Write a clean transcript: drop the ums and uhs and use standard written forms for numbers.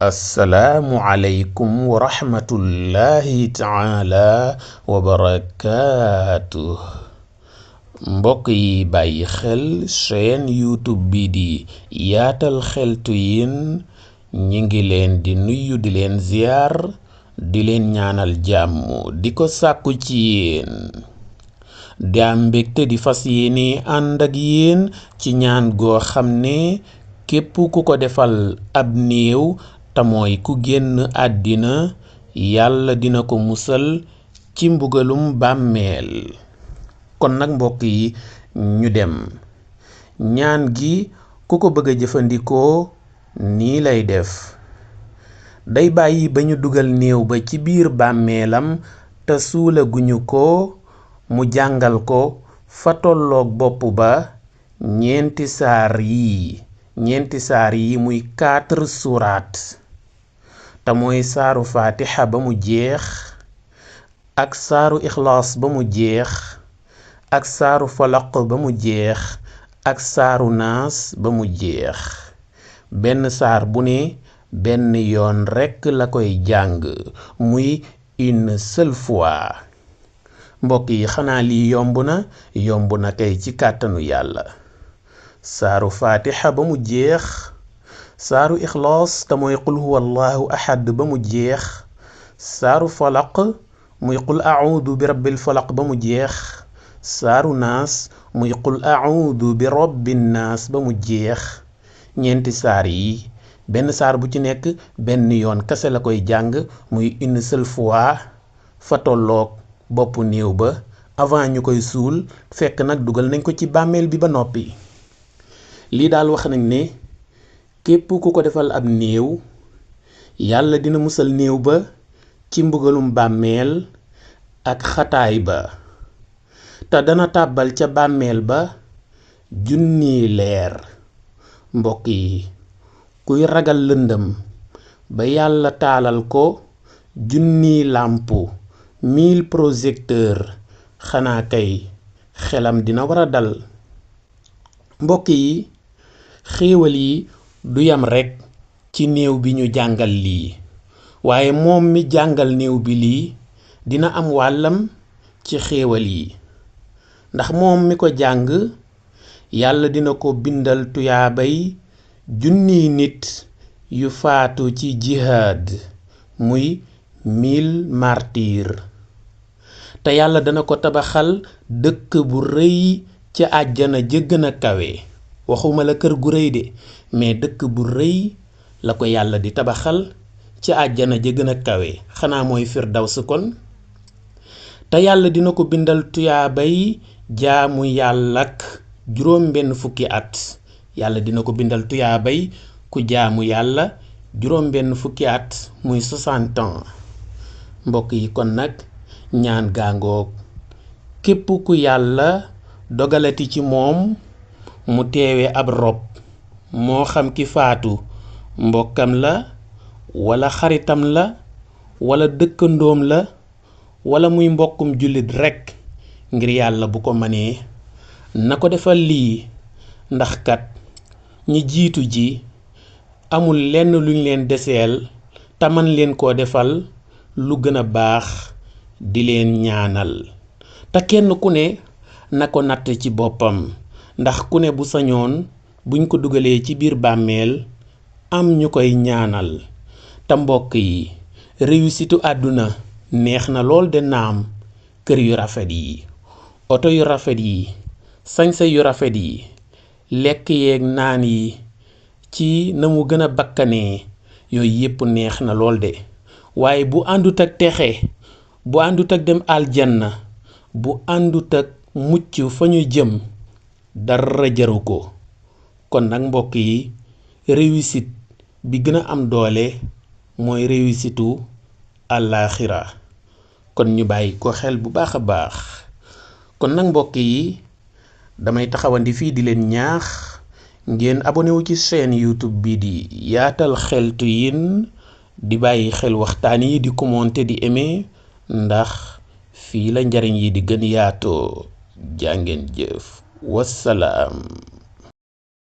assalaamu aleykum wa rahmatullahi taala wa barakaatu. mbokk yi bàyyi xel chaîne YouTube bi di yaatal xeltu yin ñi ngi leen di nuyu di leen ziyaar di leen ñaanal jàmm di ko sàkku ci yéen di am mbégte di fas yéene ànd ak yéen ci ñaan goo xam ne képp ku ko defal ab néew te mooy ku génn àddina yàlla dina ko musal ci mbugalum bàmmeel. kon nag mbokk yi ñu dem ñaan gi ku ko bëgg a jëfandikoo nii lay def. day bàyyi ba ñu dugal néew ba ci biir bàmmeelam te suulaguñu ko mu jàngal ko fa tolloog bopp ba ñeenti saar yi muy 4 suuraat te mooy saaru faatixa ba mu jeex ak saaru ixlaas ba mu jeex ak saaru falaq ba mu jeex ak saaru naas ba mu jeex. benn saar bu ne benn yoon rekk la koy jàng muy une seule fois. mbokk yi xanaa lii yomb na kay ci kàttanu yàlla. saaru faatixa ba mu jeex, saaru ixlaas te mooy qul huwa allahu ahad ba mu jeex, saaru falaq muy qul a'uudu bi rabbil falaq ba mu jeex, saaru naas muy qul a'uudu bi rabbin naas ba mu jeex. ñeenti saar yi benn saar bu ci nekk benn yoon kese la koy jàng muy une seule fois fa tolloog boppu néew ba avant ñu koy suul, fekk nag dugal nañ ko ci bàmmeel bi ba noppi. lii daal wax nañ ne képp ku ko defal ab néew yàlla dina musal néew ba ci mbugalum bàmmeel ak xataay ba, te dana tàbbal ca bàmmeel ba junniy leer. mbokk yi kuy ragal lëndëm ba yàlla taalal ko junniy làmpu 1000 projecteur xanaa kay xelam dina war a dal. mbokk yi xéewal yi du yam rekk ci néew bi ñu jàngal lii, waaye moom mi jàngal néew bi lii dina am wàllam ci xéewal yi, ndax moom mi ko jàng yàlla dina ko bindal tuyaabay junniy nit yu faatu ci jihaad muy 1000 martyrs, te yàlla dana ko tabaxal dëkk bu rëy ca àjjana jëgg na kawe. waxuma la kër gu rëy de, mais dëkk bu rëy la ko yàlla di tabaxal ci àjjana ja gën a kawe, xanaa mooy firdaws kon. te yàlla dina ko bindal tuyaabay jaamu yàllak juróom benn fukki at. yàlla dina ko bindal tuyaabay ku jaamu yàlla juróom benn fukki at muy 60 ans. mbokk yi kon nag ñaan gaangoog képp ku yàlla dogalati ci moom mu teewe ab rob, moo xam ki faatu mbokkam la wala xaritam la wala dëkkandoom la wala muy mbokkum jullit rekk, ngir yàlla bu ko mënee na ko defal lii, ndax kat ñi jiitu ji amul lenn luñ leen deseel te man leen koo defal lu gën a baax di leen ñaanal. te kenn ku ne na ko natt ci boppam, ndax ku ne bu sañoon buñ ko dugalee ci biir bàmmeel am ñu koy ñaanal. te mbokk yi réussitu àdduna neex na lool de naam, kër yu rafet yi, oto yu rafet yi, sañse yu rafet yi, lekk yeeg naan yi ci na mu gën a bakkanee, yooyu yépp neex na lool de, waaye bu àndut ak texe, bu àndut ak dem aljanna, bu àndut ak mucc fa ñu jëm, dara jaru ko. kon nag mbokk yi réussite bi gën a am doole mooy réussitu àllaaxira, kon ñu bàyyi ko xel bu baax a baax. kon nag mbokk yi damay taxawandi fii di leen ñaax ngeen abonné wu ci chaîne YouTube bi di yaatal xeltu yin, di bàyyi xel waxtaan yi, di commenter, di aimer, ndax fii la njariñ yi di gën yaatoo. jàngeen jëf, wassalaam.